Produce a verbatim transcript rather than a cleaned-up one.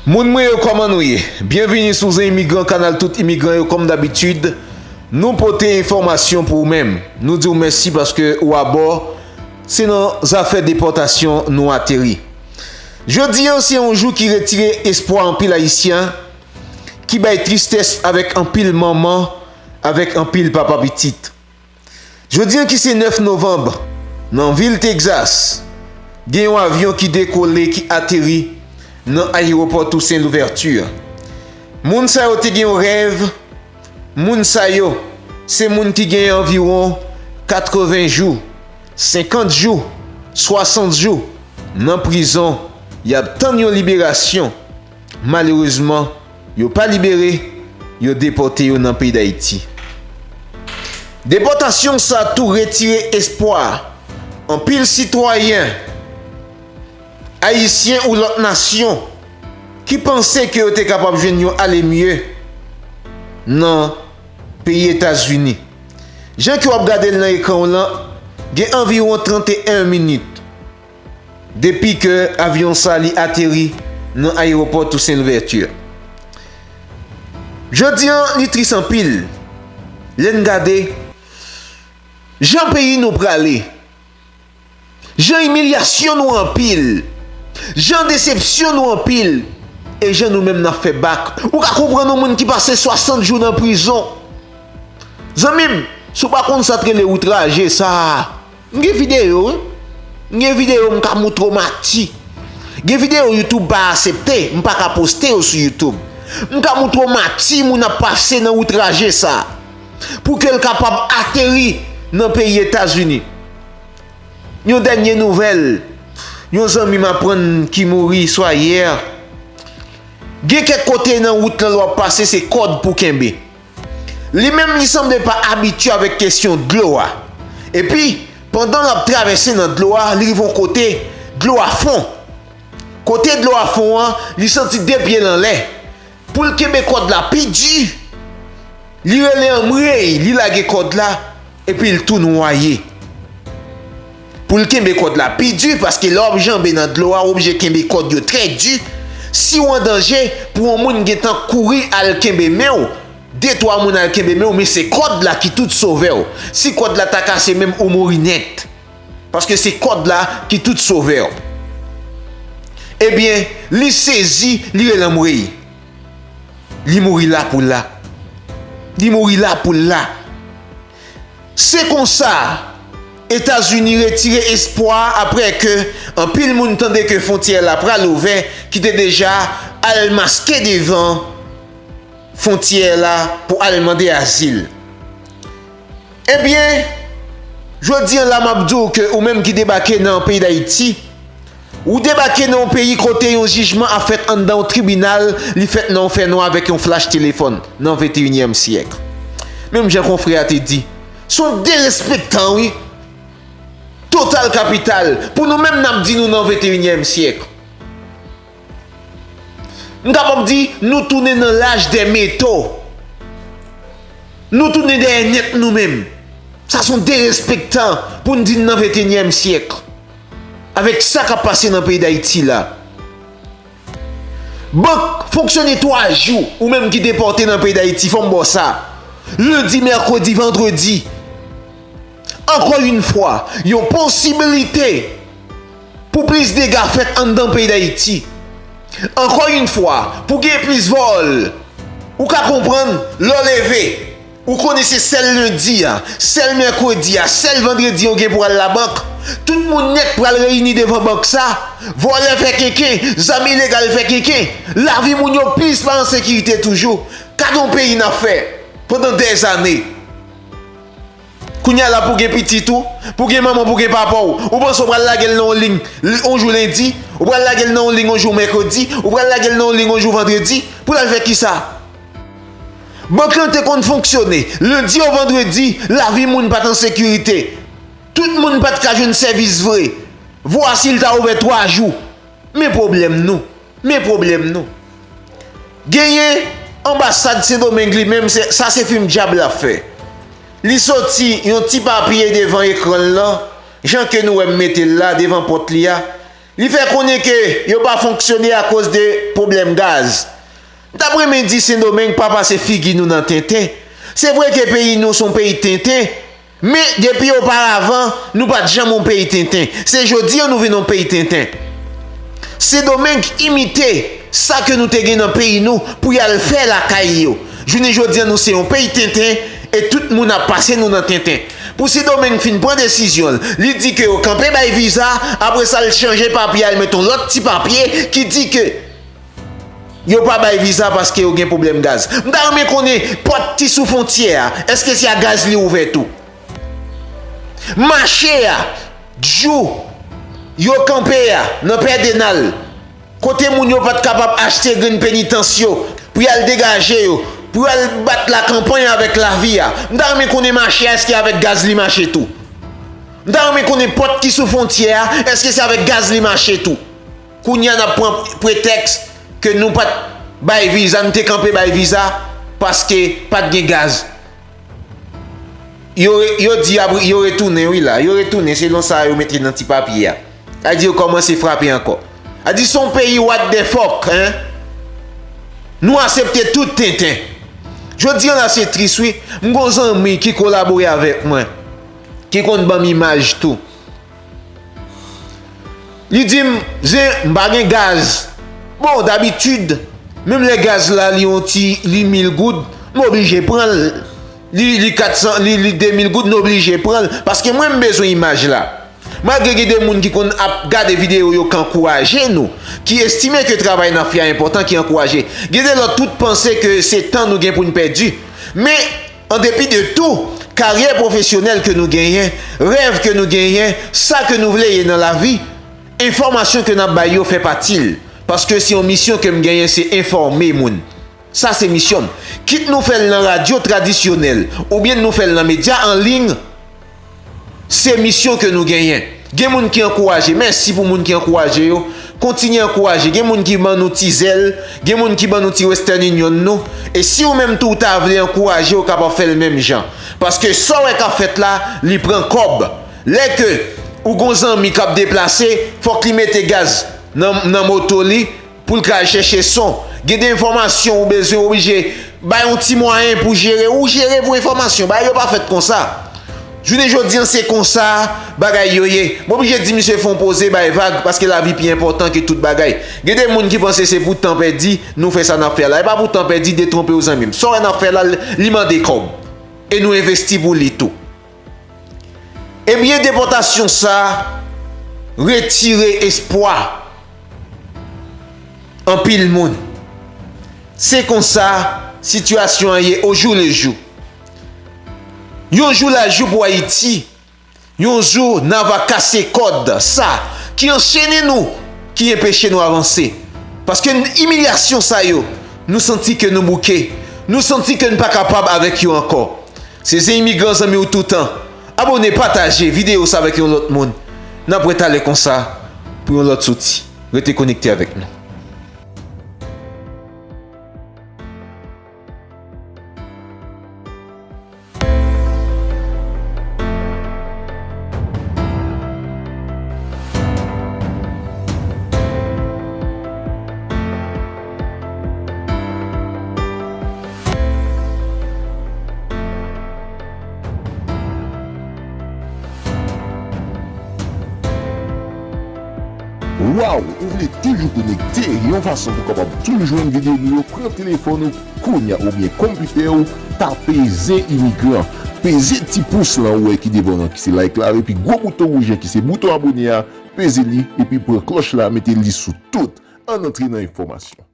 Moun mwen yo, kòman nou ye? Byenvini sou Zen Imigran, kanal tout imigran yo. Kòm dabitid, nou pote enfòmasyon pou ou menm. Nou di w mèsi paske ou abò. Se nan zafè depòtasyon nou ateri. Jodi an, se yon jou ki retire espwa anpil Ayisyen, ki bay tristès avèk anpil manman, avèk anpil papa pitit. Jodi an ki se nèf novanm, nan vil Texas, gen yon avyon ki dekole, ki ateri nan ayewopò Toussaint Louverture. Moun sa yo te gen yon rèv. Moun sa yo, se moun ki gen anviwon katreven jou, senkant jou, swasant jou nan prizon, y ap tann yon liberasyon. Malerezman, yo pa libere, yo depòte yo nan peyi Dayiti. Depòtasyon sa tou retire espwa anpil sitwayen ayisyen ou lòt nasyon ki panse ke yo te kapab jwenn yon ale mye nan peyi Etazini. Jan ke w ap gade l nan ekran w lan, gen anviwon trannteyen minit depi ke avyon sa li ateri nan ayewopò Toussaint Louverture. Jodi an, li tris anpil. Lè n gade jan peyi nou prale, jan imilyasyon nou anpil, jan desepsyon nou anpil, e jan nou menm n ap fè bak. Ou ka konprann yon moun ki pase swasant jou nan prizon. Zanmi m, si w pa konn sa k rele outraje sa a, m gen videyo, wi. M gen videyo m ka moutre w mati. Gen videyo YouTube pa aksepte, m pa ka poste yo sou YouTube. M ka moutre w mati moun ap pase nan outraje sa a, pou ke l kapab ateri nan peyi Etazini. Yon dènye nouvèl, yon zanmi m aprann ki mouri swa yè. Gen kèk kote nan wout lan lè w ap pase, se kòd pou kenbe. Li menm, li sanble pa abitye avèk kesyon dlo a. Epi, pandan l ap travèse nan dlo a, li rive yon kote, dlo a fon. Kote dlo a fon an, li santi de pye l anlè. Pou l kenbe kòd la pi di, li rele anmwey, li lage kòd la, epi l tou nwaye. Pou l kenbe kòd la pi di, paske lè w ap janbe nan dlo a, w oblije kenbe kòd yo trè di. Si w an danje, pou yon moun gentan kouri al kenbe men w, de twa moun al kenbe men w, men se kòd la ki tout sovè w. Si kòd la ta kase menm, ou mouri nèt. Paske se kòd la ki tout sovè w. Ebyen, li sezi, li rele anmwey. Li mouri la pou la. Li mouri la pou la. Se konsa, Etazini retire espwa apre ke anpil moun tande ke fwontyè la pral ouvè, ki te deja al maske devan fwontyè la pou al mande azil. Ebyen, jodi an la, m ap di w ke ou menm ki debake nan peyi Dayiti, ou debake nan yon peyi kote yon jijman ap fèt anndan yon tribinal, li fèt nan yon fènwa avèk yon flach telefòn nan venteyinyèm syèk. Menm jan konfrè a te di, se yon derespektan, wi. Total kapital, pou nou menm n ap di nou nan venteyinyèm syèk. M kapab di, nou tounen nan laj dè meto. Nou tounen dèyè nèt nou menm. Sa se yon derespektan pou n di n nan venteyinyèm syèk. Avèk sa k ap pase nan peyi Dayiti la. Bank fonksyone twa jou, ou menm ki depòte nan peyi Dayiti, fò m ba w sa. Lendi, mèkredi, vandredi. Ankò yon fwa, yon posibilite pou plis dega fèt anndan peyi Dayiti. Ankò yon fwa, pou gen plis vòl. Ou ka konprann, lè w leve, ou konnen se sèl lendi a, sèl mèkredi a, sèl vandredi a ou gen pou al labank. Tout moun nèt pral reyini devan bank sa. Vòlè fè kenken, zam ilegal fè kenken. Lavi moun yo plis pa an sekirite toujou. Gade yon peyi n ap fè pandan dèzane. Kounye a la pou gen pitit ou, pou gen manman, pou gen papa w, ou panse w pral lage l nan yon liy, yon jou lendi, ou pral lage l nan yon liy yon jou mèkredi, ou pral lage l nan yon liy yon jou vandredi, pou l al fè kisa? Bank lan te konn fonksyone, lendi o vandredi, lavi moun pa t an sekirite. Tout moun pa t ka jwenn sèvis vre. Vwasi l ta ouvè twa jou. Men pwoblèm nou. Men pwoblèm nou. Genyen anbasad Sendomeng li menm, se, sa se fim dyab l ap fè. Li soti yon ti papye devan ekran l lan, jan ke nou wè m mete l la devan pòt li a. Li fè konnen ke yo pa fonksyone akoz de pwoblèm gaz. M t ap renmen di Sendomeng pa pase figi nou nan tenten. Se vre ke peyi nou se yon peyi tenten, men depi oparavan, nou pa t janm yon peyi tenten. Se jodi a nou vin yon peyi tenten. Sendomeng imite sa ke nou te gen nan peyi nou pou y al fè lakay yo. Jounen jodi a, nou se yon peyi tenten e tout moun ap pase nou nan tenten. Pou Sendomeng fin pran desizyon l, li di ke yo kanpe bay viza, apre sa l chanje papye a, l met yon lòt ti papye ki di ke yo pa bay viza paske yo gen pwoblèm gaz. M ta renmen konnen pòt ki sou fwontyè a, èske se a gaz li ouvè tou? Mache a, Djou, yo kanpe a, nan Pèdenal, kote moun yo pa t kapab achte grenn penitans yo, pou y al degaje yo, pou y al bat lakanpay avèk lavi a. M ta renmen konnen mache a, èske avèk gaz li mache tou? M ta renmen konnen pòt ki sou fwontyè a, èske se avèk gaz li mache tou? Kounye a n ap pran pretèks ke nou pa t bay viza, nou te kanpe bay viza, paske pa t gen gaz. Yo, yo di ap, yo retounen wi la. Yo retounen selon sa yo mete nan ti papye a. A di yo kòmanse frape ankò. A di se yon peyi what the fuck, hein? Nou aksepte tout tenten. Jodi a la se tris wi. M gon zanmi ki kolabore avèk mwen, ki konn ban m imaj tou. Li di m, "Zen, m pa gen gaz." Bon, dabitid, menm lè gaz la, li yon ti, li mil goud, m oblije pran l. Li, li kat san, li, li de mil goud, n oblije pran l. Paske mwen, m bezwen imaj la. Malgre gen de moun ki konn ap gade videyo yo, ki ankouraje nou, ki estime ke travay n ap fè a enpòtan, ki ankouraje. Gen de lòt, tout panse ke se tan nou gen pou n pèdi. Men, an depi de tou, karyè pwofesyonèl ke nou genyen, rèv ke nou genyen, sa ke nou vle ye nan lavi, enfòmasyon ke n ap bay yo fè pati l. Paske se yon misyon ke m genyen, se enfòme moun. Sa se misyon m. Kit nou fè l nan radyo tradisyonèl, oubyen nou fè l nan medya an liy, se misyon ke nou genyen. Gen moun ki ankouraje, mèsi pou moun ki ankouraje yo. Kontinye ankouraje. Gen moun ki ban nou ti zèl, gen moun ki ban nou ti Western Union nou. E si ou menm tou ou ta vle ankouraje, ou kapab fè l menm jan. Paske sa w wè k ap fèt la, li pran kòb. Lè ke ou gon zanmi k ap deplase, fòk li mete gaz nan, nan moto li, pou l ka al chèche son. Gen de enfòmasyon ou bezwen, ou oblije bay yon ti mwayen pou jere. Ou jere pou enfòmasyon. Bagay yo pa fèt konsa. Jounen jodi a, se konsa bagay yo ye. M oblije di misye fè yon poze, bay vag, paske lavi pi enpòtan ke tout bagay. Gen de moun ki panse se pou tan pèdi nou fè sa n ap fè la. E pa pou tan pèdi, detwonpe w, zanmi m. Sa w wè n ap fè la, li mande kòb. E nou envesti pou li tou. Ebyen, depòtasyon sa a retire espwa anpil moun. Se konsa sitiyasyon an ye ojou le jou. Yon jou lajou pou Ayiti, yon jou n a va kase kòd sa ki anchene nou, ki enpeche nou avanse. Paske imilyasyon sa yo, nou santi ke nou bouke, nou santi ke n pa kapab avèk yo ankò. Se Zen Imigran, zanmi w toutan. Abòne, pataje videyo sa avèk yon lòt moun. N ap retale konsa pou yon lòt soti. Rete konekte avèk nou. Waw, ou vle toujou konekte yon fason pou kapab toujou jwenn videyo nou yo? Pran telefòn ou kounye a oubyen konpitè w, tape Zen Imigran. Peze ti pous lan ou wè ki devan w lan ki se like la, epi gwo bouton wouj lan ki se bouton abòne a, peze li, epi pran klòch la, mete li sou tout. Ann antre nan enfòmasyon.